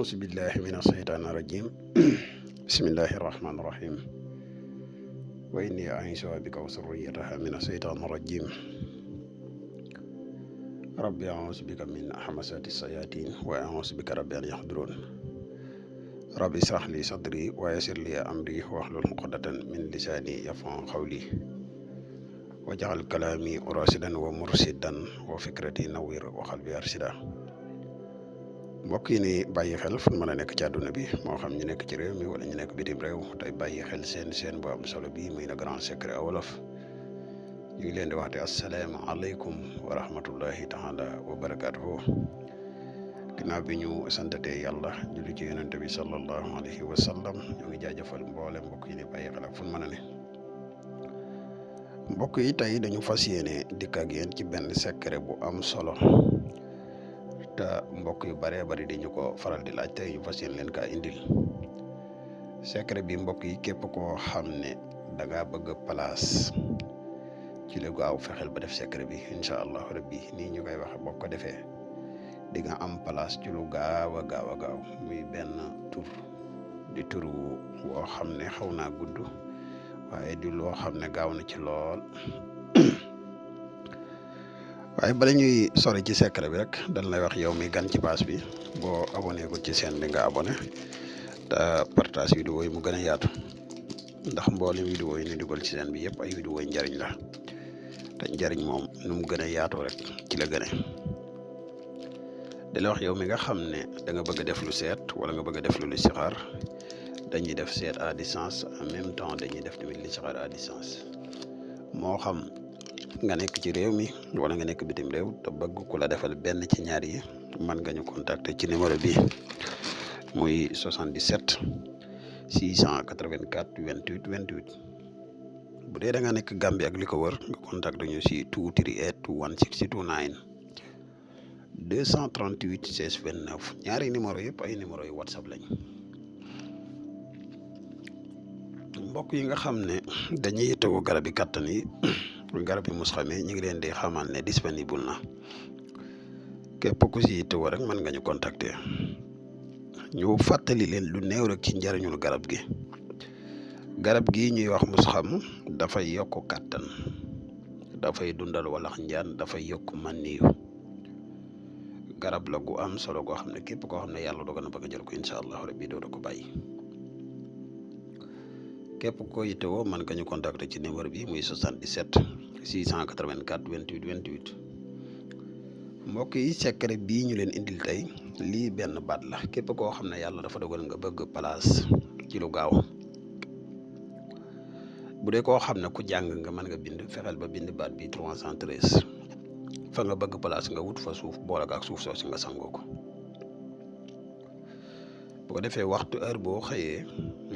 أعوذ بالله من الشيطان الرجيم بسم الله الرحمن الرحيم وإني أعيذها بك وذريتها من الشيطان الرجيم ربي أعوذ بك من همزات الشياطين وأعوذ بك ربي أن يحضرون ربي اشرح لي صدري ويسر لي أمري واحلل عقدة من لساني يفقهوا قولي واجعل كلامي راشدا ومرشدا وفكرتي نوير وقلبي أرشدا mbokk yi ni bàyyi xel fu mën a nekk ci àdduna bi moo xam ñu nekk ci réew mi wala ñu nekk bitim réew tey bàyyi xel seen bu am solo bi muy le grand secret wolof ñu ngi leen di waxte assalaamu aleykum wa rahmatullahi taala wa barakatuhu ginnaaw bi ñu santatee yàlla julli ci yonente bi sallallahu alayhi wa sallam ñu ngi jaajëfal mboole mbokk yi ni bàyyi xel ak fu mën a ne mbokk yi tey dañu fas yéene dikk ak yéen ci benn secret bu am solo te mbokk yu bare bari di ñu ko faral di laaj te ñu fas yéene leen kaa indil secret bi mbokk yi képp koo xam ne da ngaa bëgg place ci la gaaw fexeel ba def secret bi incha allah rabbi nii ñu koy waxe boo ko defee di nga am place ci lu gaaw a gaaw muy benn tur di turu woo xam ne xaw naa gudd waaye di loo xam ne gaaw na ci lool waaye bala ñuy sori ci secret bi rek dañ lay wax yow mi gan ci page bi boo abonné ko ci chaîne bi nga abonné te partage vidéo yi mu gën a yaatu ndax mboolem vidéo yi ñu dugal ci chaîne bi yëpp ay vidéo yi njariñ la te njariñ moom nu mu gën a yaatoo rek ci la gën a di la wax yow mi nga xam ne da nga bëgg a def lu seet wala nga bëgg a def lu listixaar dañuy def seet à distance en même temps dañuy def tamit listixaar à distance moo xam nga nekk ci réew mi wala nga nekk bitim réew te bëgg ku la defal benn ci ñaar yi mën nga ñu contacter ci numéro bi muy 77 684 28 28 bu dee da nga nekk Gambie ak li ko wër nga contacter ñu si 238 16029 238 16 29 ñaari numéro yëpp ay numéro yu WhatsApp lañ mbokk yi nga xam ne dañuy yittewoo garab yi kattan yi garab yi mus xamee ñu ngi leen di xamal ne disponible na képp ku si yittewoo rek mën nga ñu contacter ñu fàttali leen lu néew rek ci njariñul garab gi ñuy wax mus xam dafay yokk kattan dafay dundal walax njaan dafay yokk maniyu garab la gu am solo goo xam ne képp koo xam ne yàlla dogal na bëgg a jël ko incha allah rabbi doo ko bàyyi képp ko yittewoo mën nga ñu contacter ci numéro bi muy 77 684 28 28 mbokk yi secret bii ñu leen indil tey lii benn baat la képp koo xam ne yàlla dafa dogal nga bëgg place ci lu gaaw bu dee koo xam ne ku jàng nga mën nga bind fexeel ba bind baat bi 313 fa nga bëgg place nga wut fa suuf boole ak suuf soosi nga sangoo ko bu ko defee waxtu heure boo xëyee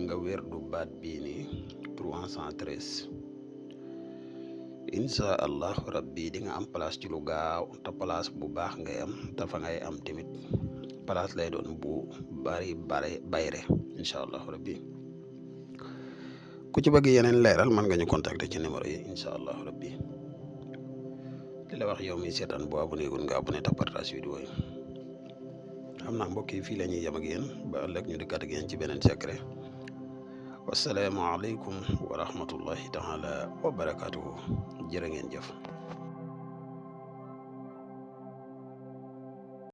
nga wér du baat bii nii 313 incha allah rabbi di nga am place ci lu gaaw te place bu baax ngay am te fa ngay am tamit place lay doon bu bari bayre incha allah rabbi ku ci bëgg yeneen leeral mën nga ñu contacter ci numéro yi incha allah rabbi di la wax yow mi seetaan boo abonné gun nga abonné te partage vidéo yi xam naa mbokk yi fii la ñuy yem ak yéen ba ëllëg ñu dikkaat ak yéen ci beneen secret wassalaamu aleykum wa rahmatullahi taala wa barakatuhu jërë ngeen jëf